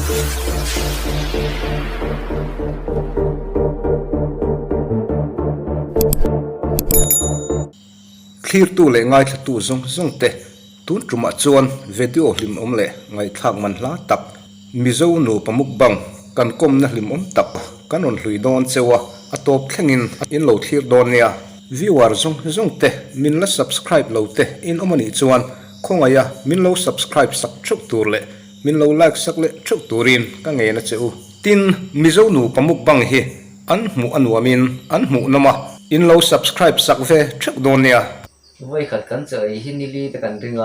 Thlirtu leh ngaithlatu zawng zawng te tun tumah chuan video hlimawm leh ngaihthlak man hla tak Mizo nupa mukbang kan kawmna hlimawm tak kan rawn hlui dawn cheu a, a tawp thlengin in lo thlir dawn nia. Viewer zawng zawng te min la subscribe lo te in awm anih chuan khawngaih a min lo subscribe sak theuh tur leh min lo like sak leh theuh turin ka ngen a che u. Tin, Mizo nupa mukbang hi an hmuh a nuamin an hmuh nawm a, in lo subscribe sak ve theuh dawn nia. Vawi khat kan chaw ei hi nili te kan ring a.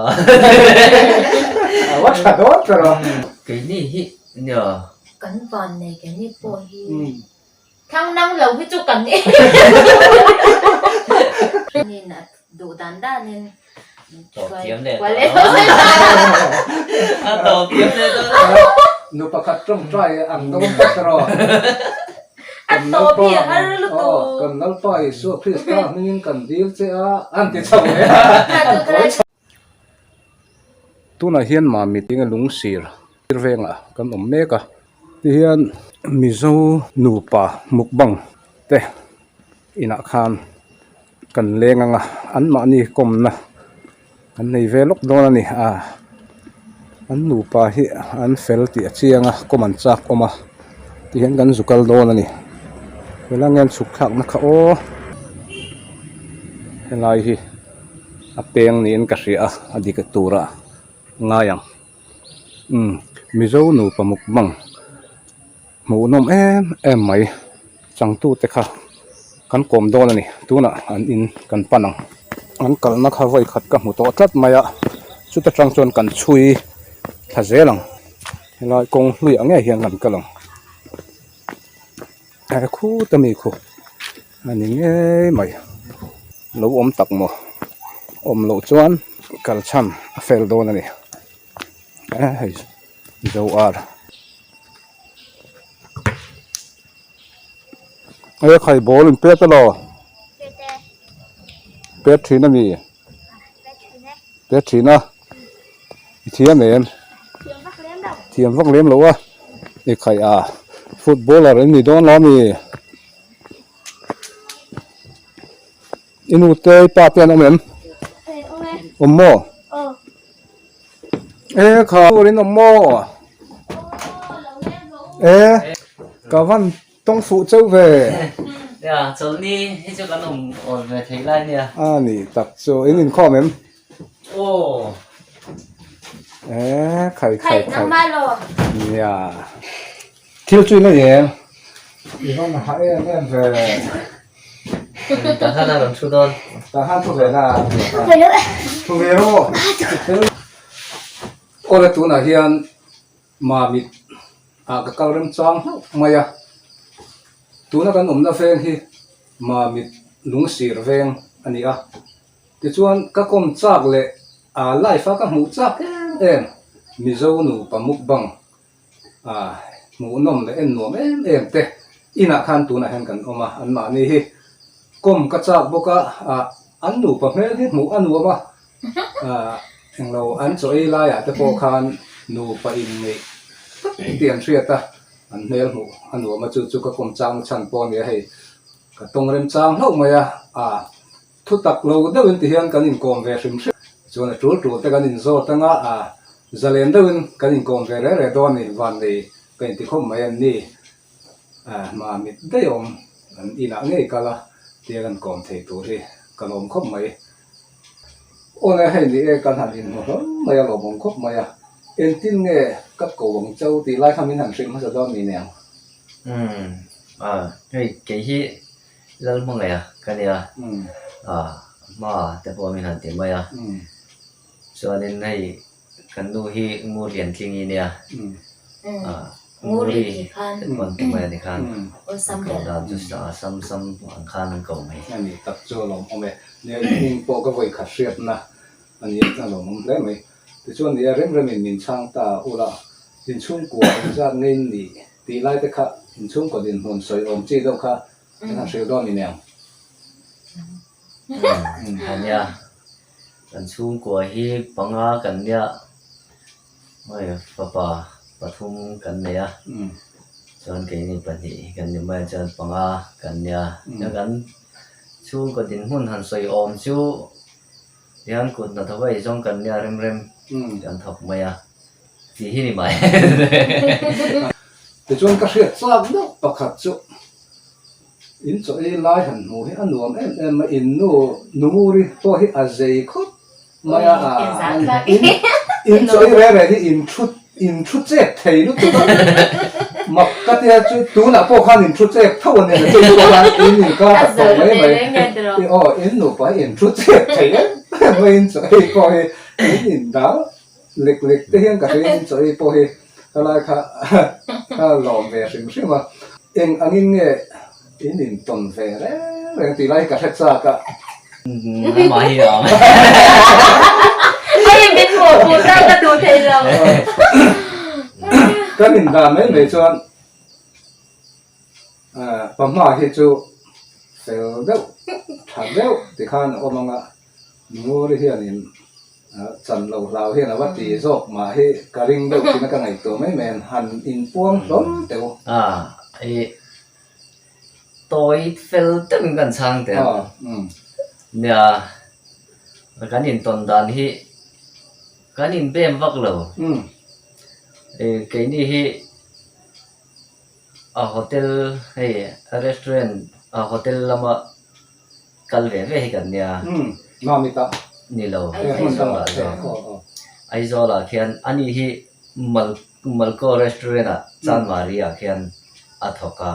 A va tha dawn ta lo. Keini hi nia. Kan van nei keini pawh hi thlang nang lo hi chu kan nin a duh dan danin Tawp thiam leh tawh lo. A tawp thiam leh tawh lo. Nu pakhat tawngtai ang dawn ta ta rawh. A tawp hi a har lutuk. Kan Lalpa Isua Krista hmingin kan dil che a, an ti chho leh a. An kawi chho. Tunah hian Mami tinge lungsir vengah kan awm mek a, tihian Mizo nupa mukbang te inah khan kan leng ang a, anmahni kawmna an nei ve lawk dawn a ni a, an nupa hi an fel tih a chiang a kawm an chak awm a tihian kan zu kal dawn a ni helai nge an chhuk thlakna kha aw helai hi a peng niin ka hria a a dik tura ngai ang umm mizo nupa mukbang hmuhnawm em em mai changtute kha kan kawm dawn a ni tunah an in kan pan ang an kalna kha vawi khat ka hmu tawh tlat mai a chuta tang chuan kan chhui thla zel ang helai kawng hluiah ngei hian kan kal ang he khut ami khu a ni ngei mai lo awm tak maw awm loh chuan kal chhan a fel dawn a ni e hei zo ar. E khai ball in pet alo pet thin a mi pet thin a i thiam em thiam vak lem lo a i khai a footballer in ni dawn lo a mi i nu te i pa te an awm em awm maw e kha in awm maw e ka van tawng fuh chauh ve. Nia, chawlhni hi chu kan awm awl ve thei lai nia. A ni tak chu, in inkhawm em? Aw. E, khai khai khai. Nia. Thil chu in a em? I van ha em em ve. Tah khan a rawn thu dawn. Tah khan thu ve la. Thu ve lo. Thu ve ro. Awle tunah hian Mamit ah ka kal rem chang hlauh mai a, tuna kan awmna veng hi Mamit lungsir veng a ni a, tichuan ka kawm chak leh ah life a ka hmuh chak em em Mizo nupa mukbang ah hmuhnawm leh en nuam em em te inah khan tunah hian kan awm a, anmahni hi kawm ka chak bawk a, ah an nupa hmel hi hmuh a nuam a. Ah englo an chaw ei laiah te pawh khan nupa inneih tak tih an hriat a, an hmel hmuh a nuam a chu chu ka kawm chang chhan pawh a nia hei ka tawng rem chang hlauh mai a, ah thu tak lo deuhin ti hian kan inkawm ve hrim hrim chuan a tul tul te kan inzawt anga ah zalen deuhin kan inkawm ve reh reh dawn a ni vannei ka inti khawp mai an ni ah mamit daih awm an inah ngei kal a tia kan kawm thei tur hi ka lawm khawp mai. Aw le hei ni e kan han inhmu hlawm mai a lawmawm khawp mai a, engtin nge ka ko ang chau tih lai kha min han hrilh hmasa dawn mi nen? Umm a hei kei hi Lalhmangaih a ka nia a hma te pawh min han ti mai a chuanin hei Kan nu hi ngur lian tling i nia. Nguri ti khan. Te pawn ti mai a ni khan. An ko dan chu sam sam ang khan an ko mai. A ni tak chu a lawmawm e. Nia i hming pawh ka vawi khat hriatna a ni a lawmawm hle mai. Tichuan nia rem remin min chhang ta ula inchhungkua engzat nge in nih tih lai te kha inchhungkaw dinhmun sawi awm chi deuh kha kan han hrilh dawn i niang. A nia. Kan chhungkua hi panga kan nia hei fapa pathum kan nei a, chuan keini pahnih kan ni mai a chuan panga kan nia. Chuan kan chhungkaw dinhmun han sawi awm chu tihian kut hnathawk a eizawng kan nia rem rem kan thawk mai a tih hi ni mai. Tichuan ka hriat chak deuh pakhat chu In chaw ei lai han hmuh hi a nuam em em a, in nu Nunguri pawh hi a zei khawp mai a, in chaw ei reng reng hi in thu in thu chek thei lutuk a, mak ka tia chu tunah pawh khan in thu chek tho a nia chei pawh khan in inkar tak tawh mai mai, aw in nupa hi in thu chek thei em em mai in chaw ei pawh hi in indal lek lek te hian ka hria in chaw ei pawh hi helai kha ka lawm ve hrim hrim a, eng angin nge in intawn ve reng reng tih lai hi ka hre chak a. Amah hi a awm. Hei min hmuh hmuh tak ka duh thei lo. Kan indan mai mai chuan Pahma hi chu fel deuh tha deuh tikhan a awm ang a. Nguri hianin chan lo hlau hian a va ti zawk mah hi ka ring deuh thin a ka ngaihtuah mai mai an han inpuang hlawm teuh. A i tawi fel deuhin kan chhang teh a. Nia kan intawn dan hi kan inbem vak lo. I keini hi a hotel hei restaurant a hotel lama Kal ve ve hi kan nia. Umm, Mamita. Ni lo, Aizawlah zawk. Aizawlah khian ani hi Mal Malko restaurant ah Chanmari ah khian a thawk a,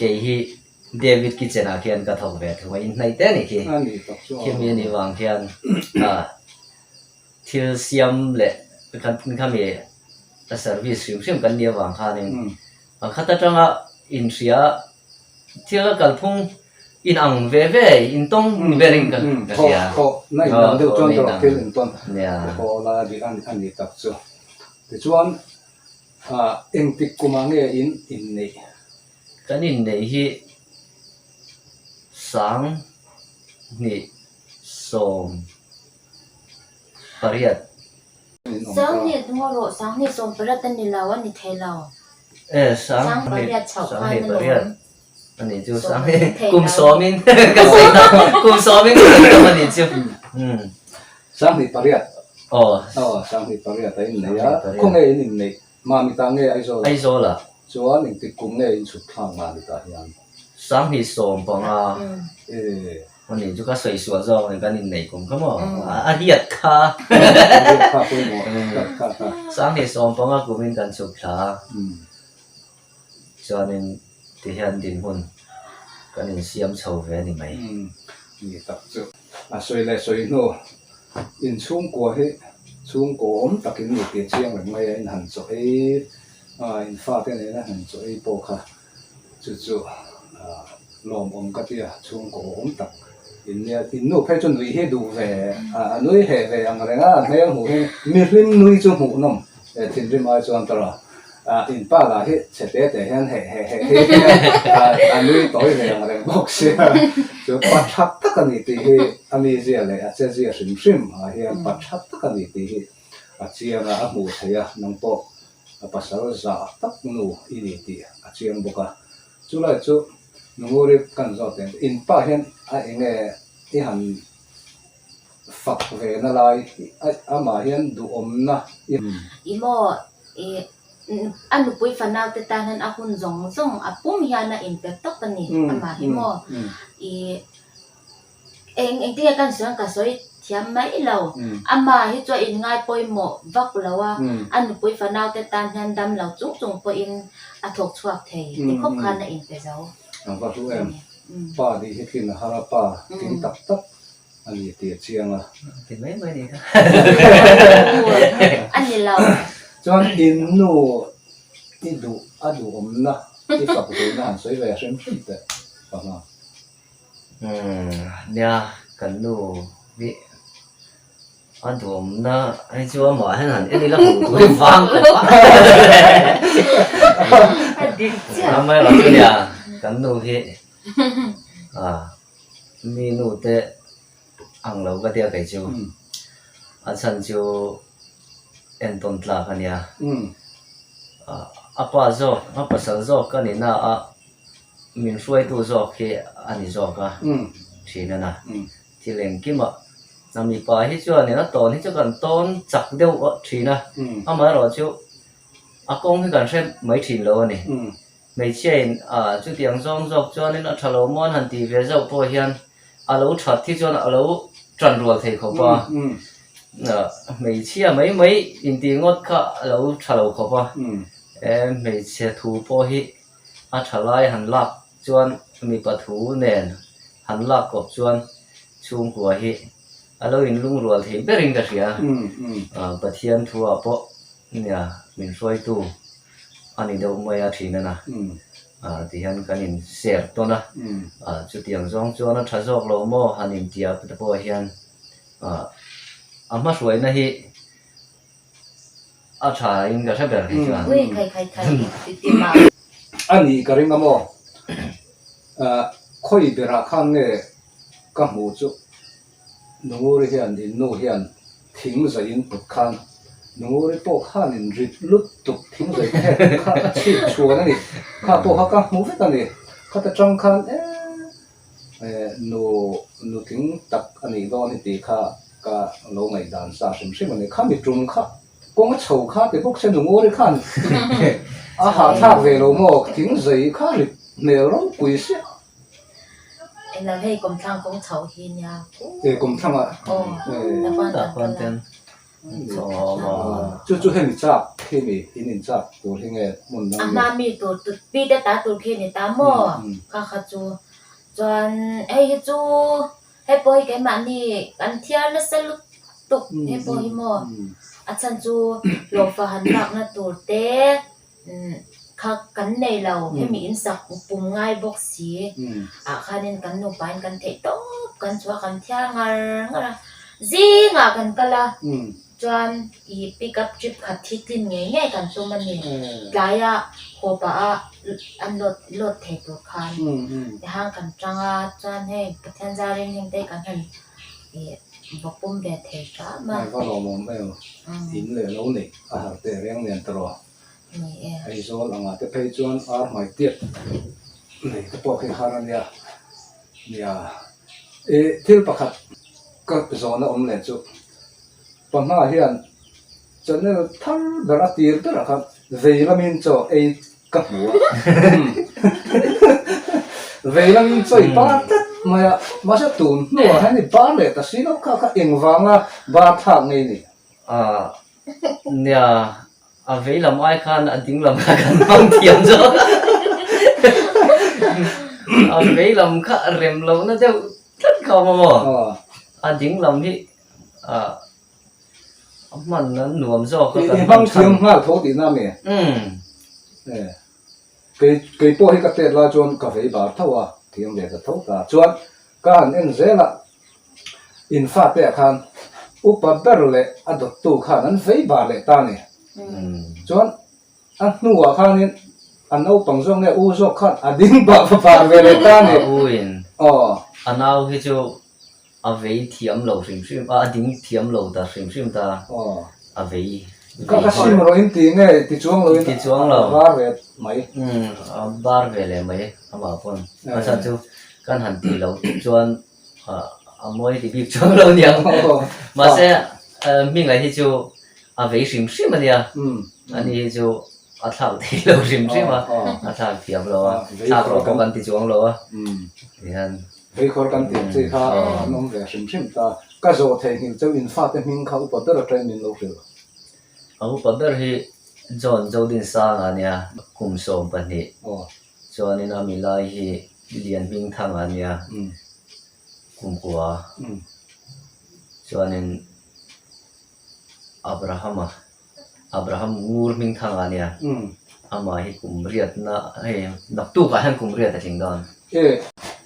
kei hi David kitchen ah khian ka thawk ve thung a, inhnaih te a nih khi. Khimi a nih vang khian thil siam leh khami service hrim hrim kan nih avang khanin pakhat atanga inhria Thil a kalphung in ang ve ve in tawng ni ber in ka hria. Thawh na in ang deuh chuan erawh thil in tawn haw la a ni tak chu. Tichuan engtik kumah nge in inneih? Kan inneih hi 28. 20 hnawh rawh, 28 a ni lo, a ni thei lo. E, 28 chhoh khan a lawm. A ni chu, kum sawmin ka sawi ta, kum sawmin ka sawi ta a ni chu. 28. Aw. Aw, 28 a innei a, khawnge in inneih? Mamita nge Aizawl? Aizawl ah. Chuan engtik kum nge in chhuk thlak Mamita hian? 2015. E. Ani chu ka sawi sual zawk ni kan inneih kum kha maw? A riat kha. A riat kha pawimawh tak kha kha. 2015 kumin kan chhuk thla a. Chuanin tihian dinhmun kan insiam chho ve a ni mai. Ni tak chu. A sawi leh sawi hnu inchhungkua hi chhungkaw awm takin ni tih chiang reng mai a, in han chaw ei a, in fate nena han chaw ei pawh kha Chu chu lawmawm ka tia chhungkaw awm tak in nia. In nu phei chu nui hi duh ve a nui heh ve ang reng a, a hmel hmuh hi mihlim nui chu hmuh nawm thinrim ai chuan ta rawh. In pa lah hi chhe te te hian heh heh heh heh hian a nui tawi ve ang reng bawk sia. Chu pa tha tak a ni tih hi a mizia leh a chezia hrim hrim ah hian pa tha tak a ni tih hi a chiang a, a hmuh theih a nang pawh A pasal zah tak nu i ni tih a chiang bawk a. Chulai chu Nunguri kan zawt em? In pa hian a enge i han fak ve na lai amah hian duhawmna i. I maw i a nupui fanau te tan hian a hun zawng zawng a pum hian a inpe tawp a ni amah hi maw i Eng engtin nge kan sawi ang ka sawi thiam mai lo. Amah hi chu a inngai pawimawh vak lo a, a nupui fanau te tan hian dam lo chung chung pawhin a thawk chhuak thei ti khawp khan a inpe zo. A va hlu em? Pa nih hi tlin a har a, pa tling tak tak a ni tih a chiang a. Ti mai mai ni kha. A ni lo. Chuan in nu i duh a duhawmna i fak duhna han sawi ve hrim hrim teh panga. Nia kan nu hi a duhawmna hei chu amah hian han en ila hmuh tur hi vang khawp a amaherawh chu nia kan nu hi ah mi nu te ang lo ka tia kei chu a chhan chu entawn tlak a nia. A pa zawk, a pasal zawk ka ni na a, min hruaitu zawk hi a ni zawk a, thin a na. Thil engkimah a mipa hi chuanin a tawn hi chu kan tawn chak deuh thin a, amaherawhchu a kawng hi kan hre mai thin lo a ni. Hmeichhiain chutiang zawng zawk chuanin a tha lo maw an han tih ve zauh pawh hian a lo that hi chuan a lo tan rual thei khawp a, hmeichhia mai mai intih ngawt kha a lo tha lo khawp a, hmeichhe thu pawh hi a tha lai han lak chuan mipa thu nen han lak kawp chuan chhungkua hi a lo inlungrual thei berin ka hria, Pathian thuah pawh Nia, min hruaitu a ni deuh mai a thin a na. Tihian kan in share tawn a, chutiang zawng chuan a tha zawk lo maw han intia te pawh hian a hmahruaina hi a tha in ka hre ber hi chuan. Ui khai khai khai ti ti mah. A nih ka ring a maw? Khawi berah khan nge ka hmuh chu Nunguri hian in nu hian thing zai in put khan Nunguri pawh khan in rit lut tuk thing zai phek kha a chhip chhuan a ni. Kha pawh kha ka hmu vek a ni. Khata tang khan eh nu nutling tak a nih dawn hi tih kha ka lo ngaihdan sa hrim hrim a ni. Khami tum kha kawng a chho kha ti bawk se Nunguri khan a hahthlak ve lo maw thing zai kha rit hmel ropui sia. Englo hei kawmthlang kawng chho hi nia. E kawmthlang ah. Aw ta khuan ten chho a awm a. Chu chu hemi chak khi mi in in chak tur hi nge hmun dang A hma mi tur pi te ta tur khi ni ta maw kha kha chu chuan hei hi chu hei pawh hi keimahni kan thiar nasa lutuk hei pawh hi maw a chhan chu hlawhfa han lakna tur te Kha kan nei lo, hemi in sak pum ngai bawk si ah khanin kan nupa in kan theih tawp kan chhuah a, kan thiar ngar ngar a, zingah kan kal a, chuan ih pick up trip khat hi tlin ngei ngei kan tum a ni, tlaia haw pah a an load load thei tur khan tihang kan tang a, chuan hei Pathian zarin heng te kan han ih va pum ve thei hram a. Va lawmawm em, in leh lo neih a har teh reng nen tawh. Ni e. Aizawl angah te phei chuan ar hmai tiat nei te pawh khi har a nia. Nia, i thil pakhat ka zawhna awm leh chu pahma hian channel thar ber a tir berah khan vei lamin chaw ei ka hmu a. Vei lamin chaw i bar tlat mai a, mahse tun hnuah hian i bar leh ta si lo kha kha engvanga bar thlak ngei ni? Nia, a vei lam ai khan a ding lam kha kan hmang thiam zawk a, a vei lam kha rem lohna deuh tlat kha a awm a maw, a ding lam hi ah a hman a nuam zawk a kan hmang thiam nghal tho tihna a mi? Kei kei pawh hi ka tet lai chuan ka vei bar tho a, thiam ve ta tho ta chuan ka han en zel a. In fate ah khan upa ber leh a dawttu khan an vei bar leh ta a ni. Chuan a hnuah khanin a naupang zawk nge u zawk khan a ding bah va bar ve leh ta a ni. A u in a nau hi chu a vei thiam lo hrim hrim a, a ding thiam lo ta hrim hrim ta a vei. Ka ka sim rawh in ti nge ti chuang lo in a bar ve mai. A bar ve leh mai amah pawn a chhan chu kan han tih loh chuan a mawi ti bik chuang lo aniang mahse hminga hi chu a vei hrim hrim ania ani hi chu a thlak thei lo hrim hrim a a thlak thiam lo a thlak rawh pawh kan ti chuang lo a tihian Veikhawr kan tih ang chi kha an awm ve hrim hrim ta ka zawh theihnghilh cheu in fate hming kha upa ber atangin min lo hrilh. A upa ber hi John Zodinsanga ania kum 12 Chuanin a milai hi Lianhmingthanga a nia, kumkua. Chuanin Abrahama, Abraham Ngur Hmingthanga a nia, amah hi kum riatna, hei naktukah hian kum riat a tling dawn. E,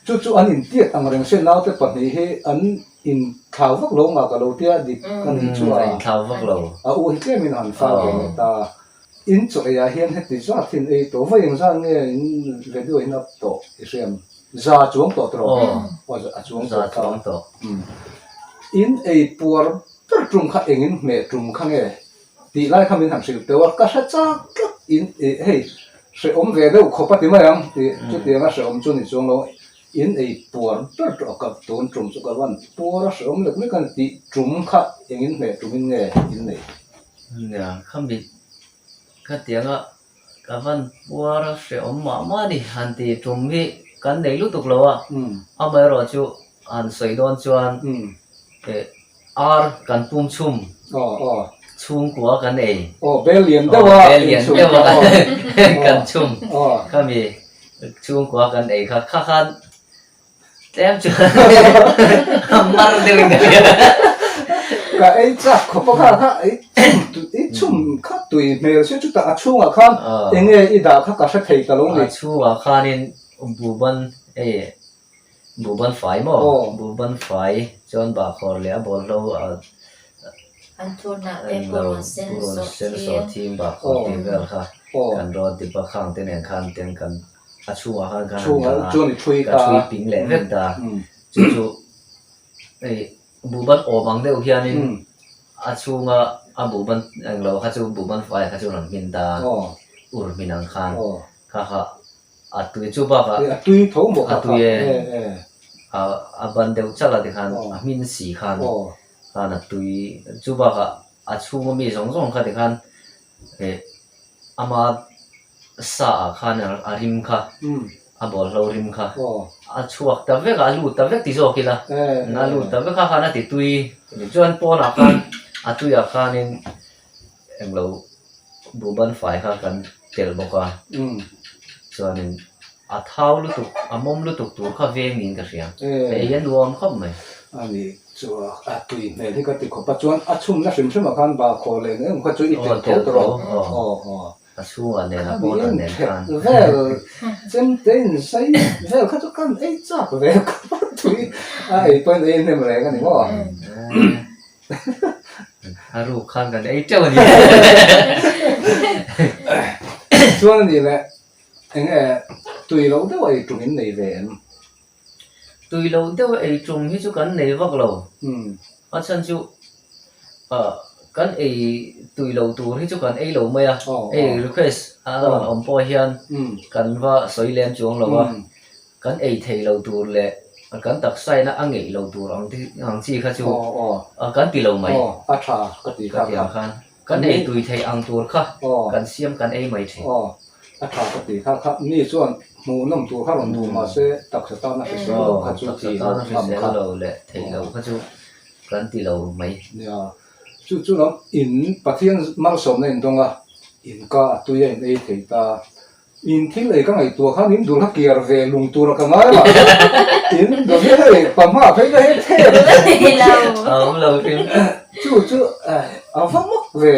chu chu an intiat ang reng se naute pahnih hi an inthlau vak lo nga ka lo tia dik a nih chu a. A inthlau vak lo. A u hi tlemin a han fal ve leh ta. In chaw eiah hian heti zat hin ei tawh vawi eng zat nge in video in up tawh i hriam za chuang tawh tawh aw a chuang tawh ta in ei puar ber tum kha eng in hmeh tum kha nge tih lai kha min han hrilh teuh a ka hre chak tlat. in hei hrehawm ve deuh khawp a ti mai ang tih chutianga hrehawm chu ni chuang lo in ei puar ber tawh a ka tun tum chu ka van puar a hrehawm lek lek a ni tih tum kha engin hmeh tumin nge in nei? Nia khami khatianga Ka van puar a hrehawm mah mah a ni, han ti tum hi kan nei lutuk lo a, amaherawh chu han sawi dawn chuan ar kan pum chhum chhungkua kan ei, bel lian deuh a bel lian deuh a kan chhum khami chhungkua kan ei kha kha khan Tlem chuan a mar deuh in ka hria. Ka ei chak khawp a kha kha ei chhum ei chhum kha tui hmel sia chutah a chhungah khan eng nge i dah kha ka hre thei ta lo ni. A chhungah khanin buhban ei buhban fai maw buhban fai chuan bahkhawr leh a bawlhlo a An thurna te purun sen sawhthing bahkhawr tih vel kha kan rawn ti bak khang te nen khan tiang kan a chhungah khan kan han dah a, ka thui ping leh vek ta. Chu chu hei buhban awm ang deuh hianin a chhunga a buhban englo kha chu buhban fai kha chu rawn hmin ta ur hmin ang khan kha kha a tui chu bakah a tui tho maw a tui e a ban deuh chalh a tikhan a hmin si khan khan a tui chu bakah a chhunga mi zawng zawng kha tikhan ama sa ah khan a rim kha a bawlhlo rim kha a chhuak ta vek a a lut ta vek ti zawk ila a lut ta vek a khan a ti tui chuan pawnah khan a tuiah khanin englo buhban fai kha kan telh bawk a chuanin a thau lutuk a mawm lutuk tur kha veng niin ka hria hei a nuam khawp mai. Chu a tui hmel hi ka ti khawp a, chuan a chhumna hrim hrim ah khan bahkhawh leh eng emaw kha chu i telh tho tawh rawh. Aw aw. A chhungah nen a pawnah nen khan. Vel chemte in zai vel kha chu kan ei chak ve khawp a tui a ei pawhin ei hnem reng a ni maw? A ruk khan kan ei teuh a ni. Chuan a nih leh eng nge tui loh deuh ei tum in nei ve em? Tui lo deuh ei tum hi chu kan nei vak lo. A chhan chu kan ei tui lo tur hi chu kan ei lo mai a. Hei request a rawn awm pawh hian kan va sawi lem chuang lo a. Kan ei thei lo tur leh kan taksa ina a ngeih lo tur ang ang chi kha chu kan ti lo mai. A tha ka ti kha khan. Kan ei tui thei ang tur kha kan siam kan ei mai thin. A tha ka ti kha kha mi chuan hmuhnawm tur kha rawn duh mahse taksa tana hrisel lo kha chu ti lo ngam kha. Lo leh theih lo kha chu kan ti lo mai. Nia, chu chu lam in Pathian malsawmna in dawng a, in ka a tui a in ei thei ta. In thil ei ka ngaihtuah khan in dul kha kiar ve lung tur a ka ngai a, in dul hi hei pahma phei ka hei thep. A awm lo hrim. Chu chu a va mak ve.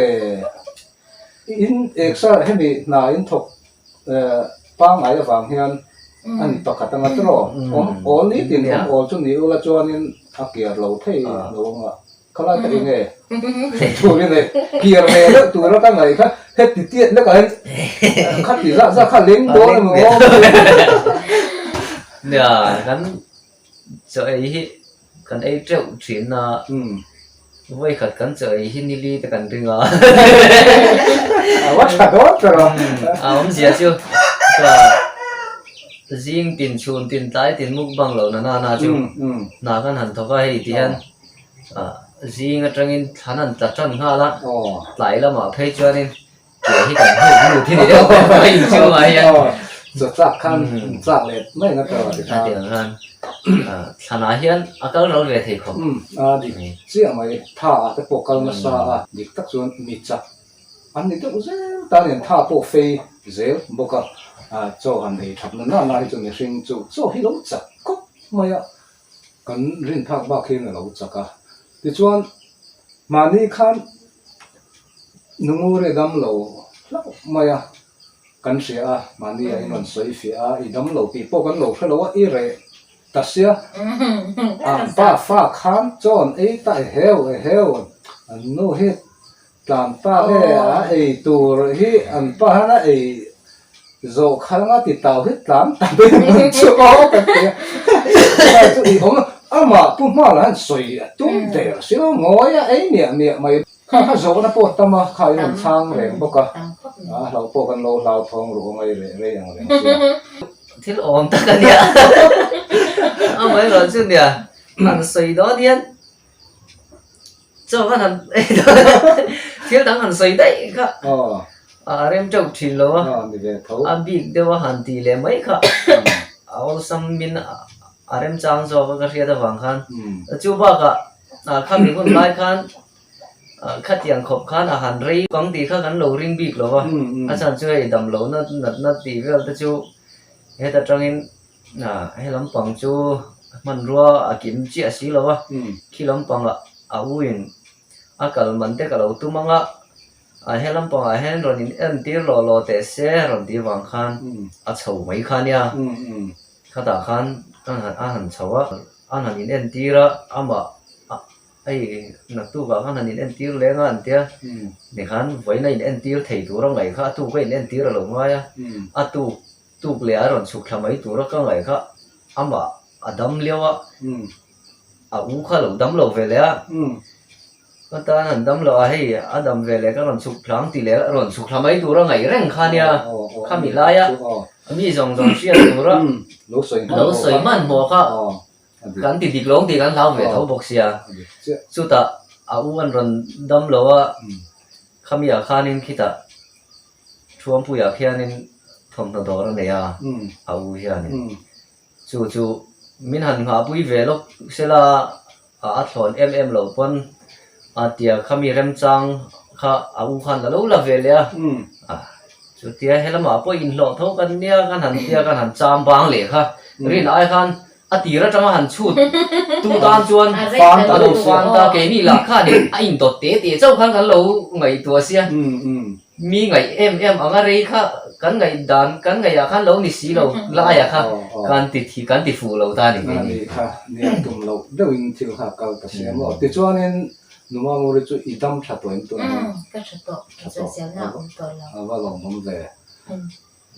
In eksa hemi hna in thawk pangngai avang hian a ni pakhat anga tawh awm awl ni tin awm awl chu ni ula chuanin a kiar lo thei lo anga khalai ka eng e turin e kiar ve deuh tura ka ngaih kha heti tiat lekah hian khati zah zah kha leng dawn emaw Nia kan Chaw ei hi kan ei teuh thin a, vawikhat kan chaw ei hi nili te kan ring a. A va tha dawn ta rawh. A awmzia chu ka zing tin chhun tin tlai tin mukbang loh na nana chu hna kan han thawk a hei ti hian zing atangin thlan an tla tan nghal a, tlai lamah phei chuanin Ke hi kan hnuk lut hi ni deuh ber mai inchhungah hian. Chaw chak khan chak leh mai na tawh ti khan. Hetiang khan thlanah hian a kal ral ve thei khawp. A dik chiah mai tha ah te pawh kal nasa a dik tak chuan mi chak an ni deuh zel tan in tha pawh fei zel bawk a chaw han ei that na nana hi chu mihring chu chaw hi lo chak khawp mai a kan rin phak bak hian a lo chak a tichuan mahni khan Nungure dam lo hlauh mai a, kan hria a, mahni ah in rawn sawi fiah a, i dam lo tih pawh kan lo hre lo a, i reh ta sia, ang pa fa khan chawn ei ta eheu eheu, an nu hi tlan ta nge a ei tur hi an pa hian a ei zawh kha anga ti tau hi tlan ta daih ang chu aw ka ti a, chu i awm amah pu hma lah hian sawi a tum der si lo, ngawi a ei miah miah mai. Kha kha zawhna pawh tam a, kha in rawn chhang reng bawk a, a hlauh pawh kan lo hlauthawng ruh ang ei reh rei ang reng sia. Thil awm tak a nia. Amaherawhchu nia, han sawi dawn hian chaw khan han ei dawn a, thil dang han sawi daih kha a rem teuh thin lo a, a bik deuh a han tih leh mai kha a awlsam min a remchang zawk a ka hriat avang khan chu bakah khami hun lai khan khatiang khawp khan a han rei kang tih kha kan lo ring bik lo va, a chhan chu hei damlohna natna tih vel te chu heta tangin he lampang chu hmanrua a kim chiah si lo va, khi lampangah a u in a kal man te ka lo tum ang a, he lampangah hian rawn in entir lawh lawh teh se rawn tih vang khan a chho mai kha nia. Khatah khan an han a han chho a, an han in entir a, amah hei naktukah khan han in entir leng a an tia, nikhan vawiin a in entir thei tur a ngaih kha a tuk a in entir a lo ngai a, a tuk tuk leh a rawn chhuk thla mai tur a ka ngaih kha amah a dam lio a, a u kha a lo dam lo ve leh a. Ka tan an dam loh a, hei a dam ve leh ka rawn chhuk thlang ti leh a rawn chhuk thla mai tur a ngaih reng kha nia, khami laia mi zawng zawng hriat tura lo sawi hmanhmawh kha kan ti dik lo ang tih kan hlau ve tho bawk sia. Chutah a u an rawn dam lo a, khami ah khanin khitah Thuampuiah khianin thawmhnaw dawr a nei a, a u hianin. Chu chu min han nghahpui ve lawk sela a thlawn em em lo pawn a tia khami remchang kha a u khan a lo la ve leh a, chutia helamah pawh inhlawh tho kan nia kan han tia kan han cham bang leh kha rin ai khan a tir atanga han chhut tu tan chuan a lo fan ta keini lah khanin a indawt te te chauh khan kan lo ngaihtuah sia. Mi ngaih em em anga rei kha kan ngaih dan kan ngaih ah khan lo ni si lo lai ah kha kan ti thi kan ti fuh lo ta ni kei ni. Kha nia tum loh deuh in thil kha kal ta si a maw. Tichuanin Numa Nguri chu i dam tha tawh em tunah hian? Umm ka tha tawh, ka sawiselna a awm tawh lo. A va lawmawm ve.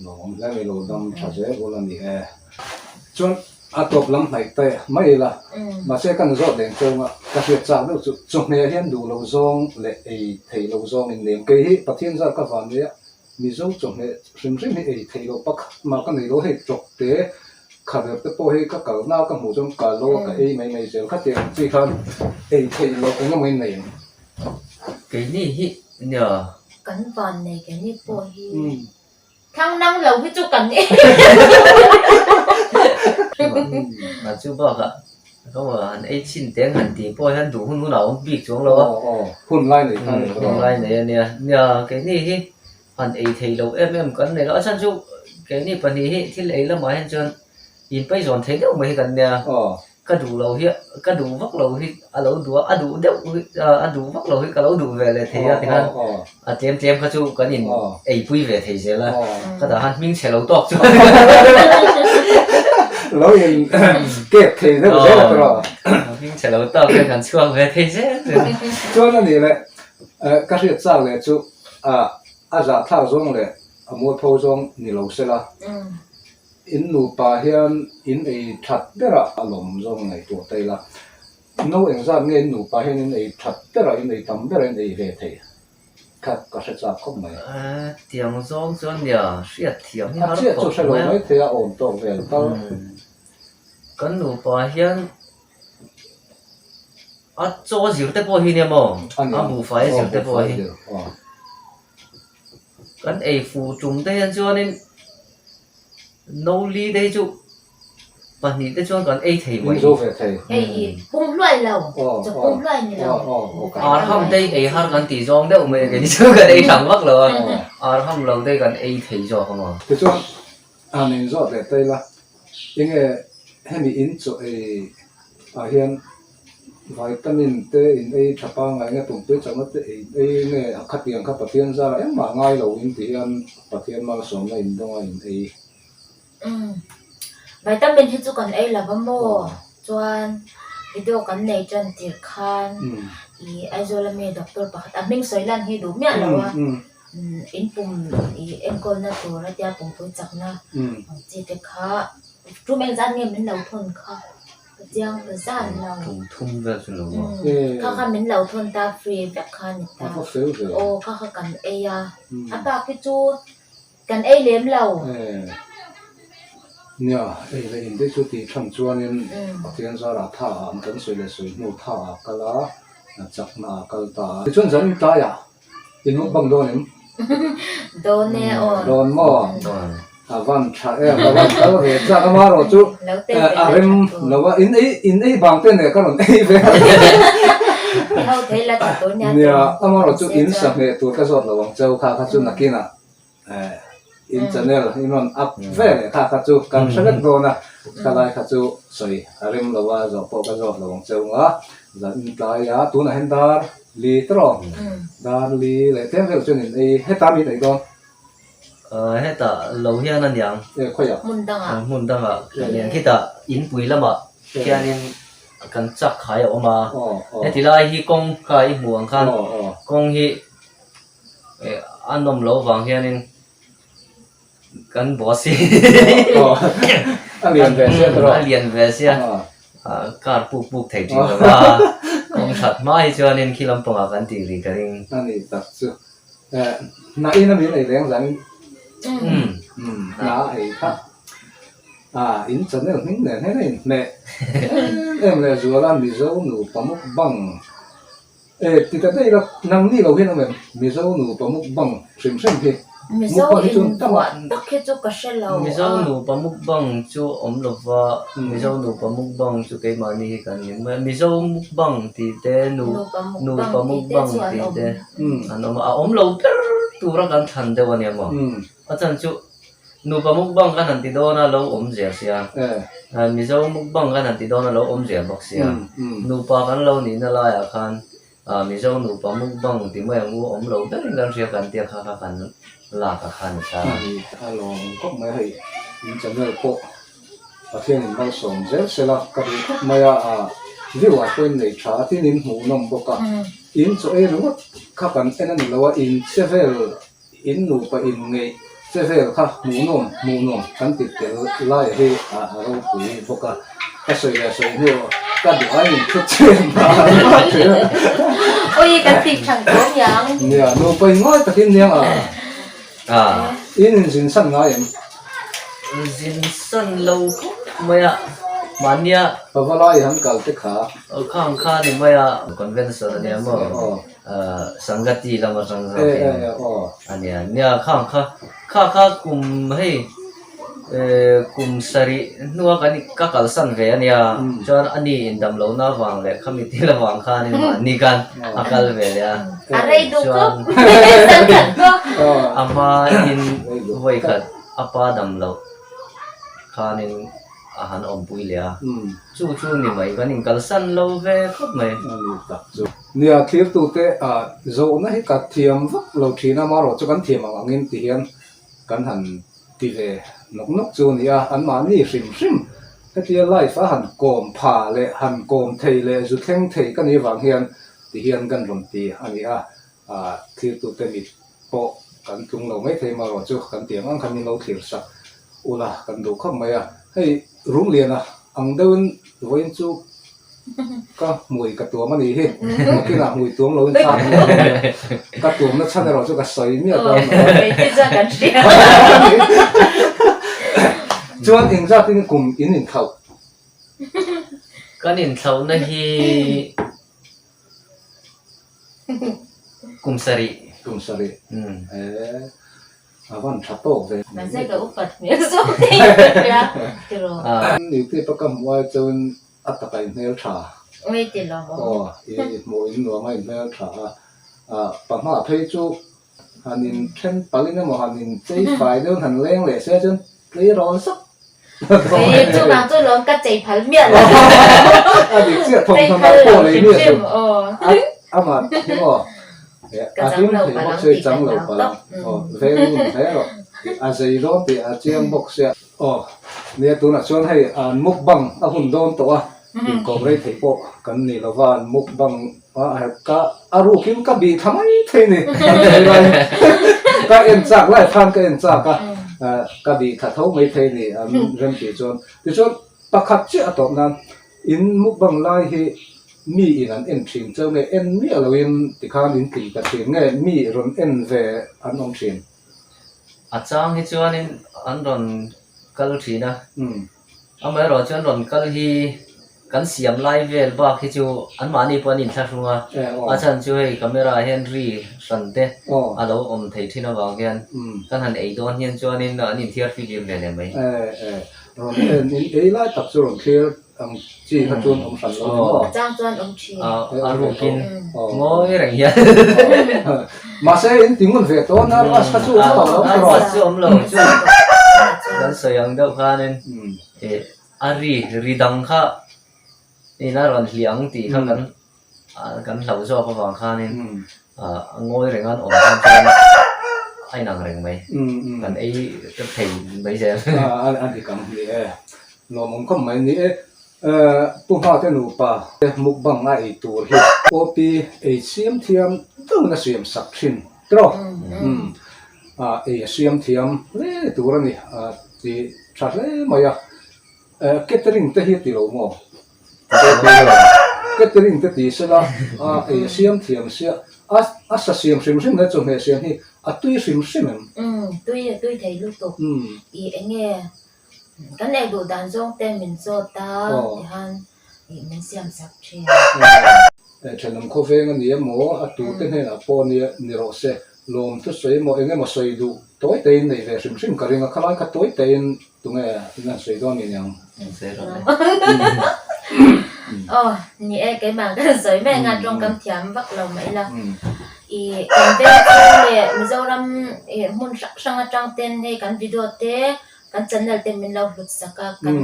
Lawmawm hle mai lo dam tha zel ul a ni e. Chuan a tawp lam hnaih ta mai ila, mahse kan zawt leng chauh a, ka hriat chak deuh chu chawhmeh hian duh lo zawng leh ei theih lo zawng in nem. Kei hi Pathian zar ka van nei a, Mizo chawhmeh hrim hrim hi ei theih loh pakhat mah ka nei lo, hei tawk te khaber te pawh hi ka kalna ka hmuh chuan kal lo a ka ei mai mai zel khatiang ang chi khan ei theih loh eng emaw in nei ang. Keini hi nia. Kan van nei keini pawh hi thlang nang lo hi chu kan ei. A chu bakah ka han ei chhin teng han tih pawh hian duh hun hun a awm bik chuang lo a. Hun lai nei kha a ni. Hun lai nei a nia. Nia keini hi han ei thei lo em em kan nei lo. A chhan chu keini pahnih hi thil ei lamah hian chuan inpaizawn thei deuh mai hi kan nia. Ka duh lo hi ka duh vak lo hi a lo duh a, a duh deuh hi a duh vak lo hi ka lo duh ve leh thei a tikhan a tlem tlem kha chu kan in eipui ve thei zel a, ka dah khan hming chhe lo tawk chu lo in kek thei deuh zel a tawh hming chhe lo tawk hian kan chhuak ve thei zel chuan a nih leh ka hriat chak leh chu a zahthlak zawng leh a mualpho zawng ni lo sela. In nupa hian in ei that berah a lawm zawng ngaihtuah ta ila, no engzat nge in nupa hian in ei that berah, in ei tam berah in ei ve thei kha ka hre chak khawp mai. Tiang zawng chuan nia hriat thiam hi har A chiah chu khawp hre lo mai a. mai thei a, awm tawk vel tal. Kan nupa hian a chaw zir te pawh hi nia maw? A buhfai a zir te pawh hi. Kan ei fuh tum te hian chuanin no li te hi chu pahnih te chuan kan ei thei mai. Zo ve thei. Hei i pum hluai lo, chaw pum hluai ni lo. Arham te hi ei har kan tih zawng deuh mai a kei chu kan ei thang vak lo a, arham lo te hi kan ei thei zawk a maw. Tichuan han inzawt leh ta ila, enge hemi in chaw ei ah hian Vitamin te in ei tha pangngai nge pumpui chakna te in ei nge a khatiang kha Pathian zara engmah ngai lo in ti hian Pathian malsawmna in dawnga in ei. Umm vitamin hi chu kan ei lova maw chuan video kan nei tan tir khan ih Aizawl ami doctor pakhat a hming sawi lan hi duh miah lo a in pum ih enkawlna tur a tia pumpui chakna ang chi te kha tum engzat nge min lo thawn kha. Ka chiang ta zan lo. Kum thum vel chu lo maw? Kha kha min lo thawn ta free vek kha ni ta. Aw kha kha kan ei a. A bak hi chu kan ei lem lo. Nia, ei leh in te chu tih than chuanin Pathian zarah tha ah an kan sawi leh sawi hnu tha ah kal a, chakna ah kal ta a. Tichuan zan tlaiah In mukbang dawn em? Dawn e aw. Dawn maw? Dawn. A van tha em, ka van kal ve chak a marawh chu a rem lo a, in ei in ei bang te nen ka rawn ei ve a. I ho thei la tha dawn nia. Nia, amarawh chu in sahmeh tur ka zawt lo ang cheu kha kha chu nakinah In channel in rawn up ve leh kha kha chu kan hre vek dawn a, khalai kha chu sawi a rem lo a, zawh pawh ka zawt lo ang cheu nga, zan in tlai a, tunah hian dar li tawh dar li leh tlem vel chuan in ei heta min ei dawn. Hetah lo hian a niang. E khawiah? Hmun dangah. Hmun dangah kan niang khitah inpui lamah khianin kan chak khai a awm a, heti lai hi kawng kha i hmuh ang khan kawng hi A nawm loh vang hianin kan boss hi a lian ve sia tawh a lian ve sia car puk puk thei thin lo va kawng that hma hi chuanin khi lampangah kan tih rih ka ring a ni tak chu hnah in a min ei reng zan hna a ei kha a in channel hming nen hian a inhmeh em em leh zual a Mizo nupa mukbang E, ti ta daih la, nang ni lo hian awm em? Mizo nupa mukbang hrim hrim hi. Mizo invuah tak hi chu ka hre lo a. Mizo nupa mukbang chu awm lo va, Mizo nupa mukbang chu keimahni hi kan ni mai a. Mizo mukbang tih te, nupa mukbang tih te an awm a. A awm lo ber tura kan thlan deuh a nia maw? A chan chu Nupa mukbang kan han ti dawn a lo awm zel sia, Mizo mukbang kan han ti dawn a lo awm zel bawk sia. Nupa kan lo nihna laiah khan Mizo nupa mukbang ti mai ang u awm lo berin kan hria kan tia kha kha kan lak a kha ni ta. A lawm khawp mai hei in channel pawh Pathianin malsawm zel sela ka duh khawp mai a, view ah pawh in nei tha a tin in hmuhnawm bawk a, in chaw ei ringawt kha kan en a ni lo a, in che vel In nupa in ngeih che vel kha hmuhnawm hmuhnawm kan ti tel lai hi a ropui bawk a, ka sawi leh sawi hnu ka duh aiin in thu chen a thin a. Ui kan tih thang tawm yang. Nia nupa in ngawi takin niang a in inzin san ngai em? Zin san lo khawp mai a mahnia. Pavalai han kal te kha. Khang kha ni mai a convention a nia maw. Sangati lam atang zawkin a nia. Nia khang kha kha kha kum hei kum sarih hnua kan ka kalsan ve a nia. Chuan a ni indam lohna avang leh khami thil avang khanin mahni khan a kal ve leh a. A rei duh khawp a hmain vawikhat a pa dam loh khanin a han awmpui leh a. Chu chu ni mai kan inkalsan lo ve khawp mai. A ni tak chu. Nia, thlirtute zawhna hi ka thiam vak lo thin a, amaherawh chu kan thiam ang angin ti hian kan han ti ve nawk nawk chu a ni a, anmahni hrim hrim hetia live a han kawm pha leh han kawm thei leh zu thleng thei ka nih avang hian ti hian kan rawn ti a ni a, thlirtute mit pawh kan tlung lo mai thei amaherawh chu kan ti ang ang khan min lo thlir sak ula kan duh khawp mai a, hei Rumliana ang deuhin vawiin chu Ka hmui ka tuam a nih hi. Nakinah hmui tuam loin thla kan la dawn a. Ka tuamna chhan erawh chu ka sawi miah dawn lo a. Kei chuan kan hria. Chuan engzatin kum in inthlauh? Kan inthlauhna hi kum sarih. Kum sarih. Ee. A van tha tawk ve. Mahse ka upat hmel zawk thei ka hria tiraw. Youtube a ka hmuh ai chuan a taka i hmel tha. Ui ti lo maw. Aw i hmuh in nuam a i hmel tha a. Pahma phei chu han in then palh in emaw han in chei fai deuh in han leng leh se chuan tleirawl zak. Kei chuvang chu lawm ka chei phal miah lo. A dik chiah thawmhnaw nalh pawh lei miah chu. Amah hi maw a hlim thei bawk sia i chang lo palh ang. Aw veng ngun hle rawh. A zei dawn tih a chiang bawk sia. Aw nia tunah chuan hei an mukbang a hun dawn tawh a inkawm rei thei pawh kan ni lo va an mukbang a ka a rukin ka bih thla mai thei ni an sawi lai ka en chak lai khan ka en chak a ka bih thla tho mai thei ni an rem tih chuan tichuan pakhat chiah a tawp nan. In mukbang lai hi mi in an en thin cheu nge en miah loin tikhan in tling ta thin nge mi rawn en ve an awm thin? A chang hi chuanin an rawn kal thin a, amaherawh chu an rawn kal hi kan siam lai vel bak hi chu anmahni pawh an inthlahrung a, a chhan chu hei camera ah hian ri hran te a lo awm thei thin avang hian kan han ei dawn hian chuanin an inthiar fihlim ve leh mai. Rawn en in ei lai tak chu rawn thlir ang chi kha chuan awm hran lo ni maw? A chang chuan awm thin. A rukin ngawi reng hian. Mahse in ti ngun ve tawh nervous kha chu awm tawh lo tawh. Nervous chu awm lo chu kan sawi ang deuh khanin a ri ri dang kha ina rawn hliah ang tih kha kan kan hlauh zawk avang khanin a ngawi reng a an awm khan chuan a inang reng mai kan ei thei mai zel. A dik ang ni e, lawmawm khawp mai ni e. Pu Nghate nupa te mukbang a ei tur hi OP ei siam thiam deuhin a siam sak thin tawh ei a siam thiam hle tur a ni tih tha hle mai a. Catering te hi a ti lo maw? Catering te ti sela a ei a siam thiam sia a a sa siam hrim hrim leh chawhmeh siam hi a tui hrim hrim em? Umm tui a tui thei lutuk i enge kan ei duh dan zawng te min zawt a tihan ih min siam sak thin. Thenawm khawveng a ni emaw a tute hnenah pawh nia ni rawh se lawm thusawi emaw eng emaw sawi duh tawi tein nei ve hrim hrim ka ring a khalai kha tawi tein Tunge in an sawi dawn ni niang? An sawi rawh le. Aw, ni e, keimah kan sawi mai anga tawngkam thiam vak lo mah ila. I kan veng chhung leh Mizoram i hmun hrang hrang atang ten hei kan video te, kan channel te min lo hlut sak a, kan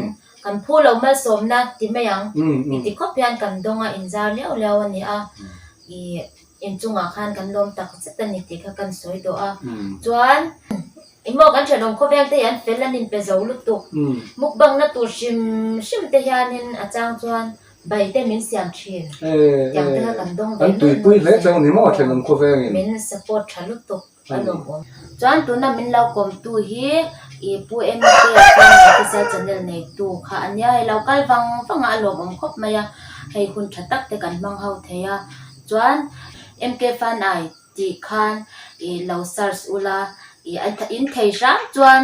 kan phu lo malsawmna ti mai ang. I ti khawp hian kan dawng a inzar liau liau a ni a. I inchungah khan kan lawm tak zet a ni tih kha kan sawi duh a. Chuan. Engmaw kan thenawm khawvel te hi an fel an inpe zo lutuk. Mukbang na tur hrim hrim te hianin a chang chuan bai te min siam thin. Tiang te kha kan dawng ve nual nual zel. Min support tha lutuk a lawmawm. Chuan tuna min lo kawmtu hi i Pu MK chuan official channel neitu kha a nia. Hei lo kal vang vang a a lawmawm khawp mai a. Hei hun tha tak te kan hmang ho thei a. Chuan MK Fanai tih khan ih lo search ula ih a in thei hram chuan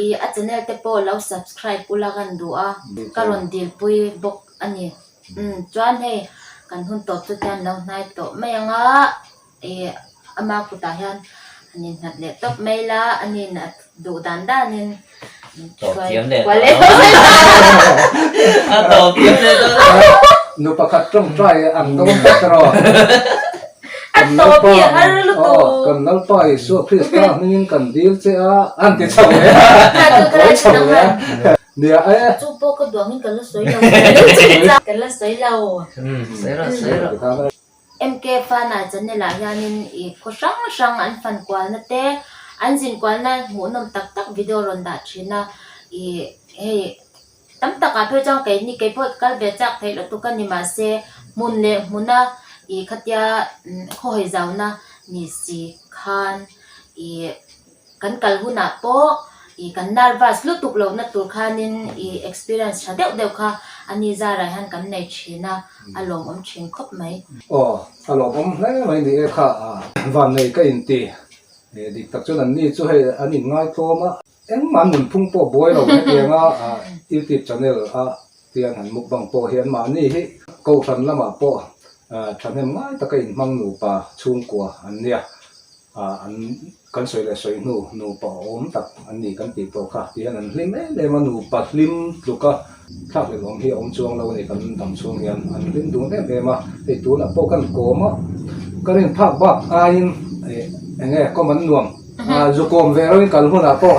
ih a channel te pawh lo subscribe ula kan duh a ka rawn dil pui bawk a ni umm chuan hei kan hun tawp chu tian lo hnai tawh mai ang a ih ama kutah hian han innghat leh tawp mai la a nin a duh dan danin Tawp thiam leh tawh lo. A tawp thiam leh tawh lo. Nu pakhat tawngtai ang dawn tlat erawh. A tawp hi a har lutuk. Kan Lalpa Isua Krista hmingin kan dil che a, an ti chho leh a, an kawi chho leh a. Nia e. Chu pawh ka duangin ka la sawi lo. Ka la sawi lo. Sawi rawh, sawi rawh. MK Fana channel ah hianin ih khaw hrang hrang an fan kualna te an zin kualna hmuhnawm tak tak video rawn dah thin a ih hei tam takah phei chuan keini keipawh kal ve chak theih lutuk a ni mahse hmun leh hmuna ih khatia khawhawi zauna ni si khan ih. Kan kal hunah pawh ih kan nervous lutuk lohna tur khanin ih experience tha deuh deuh kha a ni zarah hian kan nei thin a, a lawmawm thin khawp mai. Aw, a lawmawm hle mai ni e kha a vannei ka inti. Dik tak chuan an ni chu hei an inngai tlawm a, engmah an nunphung pawh buai lo hetianga YouTube channel a tiang han mukbang pawh hi anmahni hi Kohhran lamah pawh thahnem ngai taka inhmang nupa chhungkua an nia. Ah an kan sawi leh sawi hnu nupa awm tak an ni kan tih tawh kha ti hian an hlim em em a, nupa hlim tluka thlak leh awm hi a awm chuang lo a ni kan dam chhung hian an hlim dun em em a, hei tunah pawh kan kawm a, ka rin phak bak aiin eh eng nge kawm an nuam ah zu kawm ve reuhin kal hunah pawh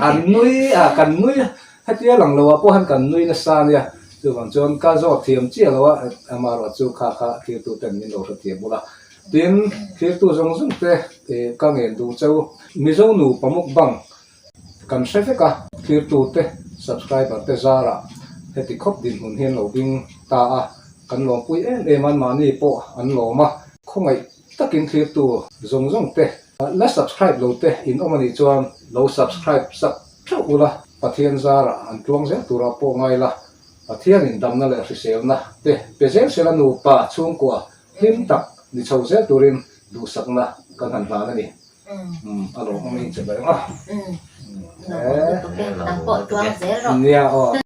an nui a kan nui a hetia lang loh ah pawh hian kan nui nasa a nia chuvang chuan ka zawt thiam chiah lo a amaherawh chu kha kha thirtu ten min lo hrethiam bawk a. Tin, thirtu zawng zawng te ka ngen duh cheu. Mizo nupa mukbang kan hre vek a, thirtu te subscriber te zarah heti khawp dinhmun hi an lo ding ta a, kan lawmpui em em a, anmahni pawh an lawm a, khawngaih takin thirtu zawng zawng te la subscribe lo te in awm a nih chuan lo subscribe sak theuh ula, Pathian zarah an tluang zel turah pawh ngai la. Pathianin damna leh hriselna te pe zel sela nupa chhungkua hlim tak ni chho zel turin duhsakna kan han hlan a ni. A lawmawm in che ber ang a. Nia aw.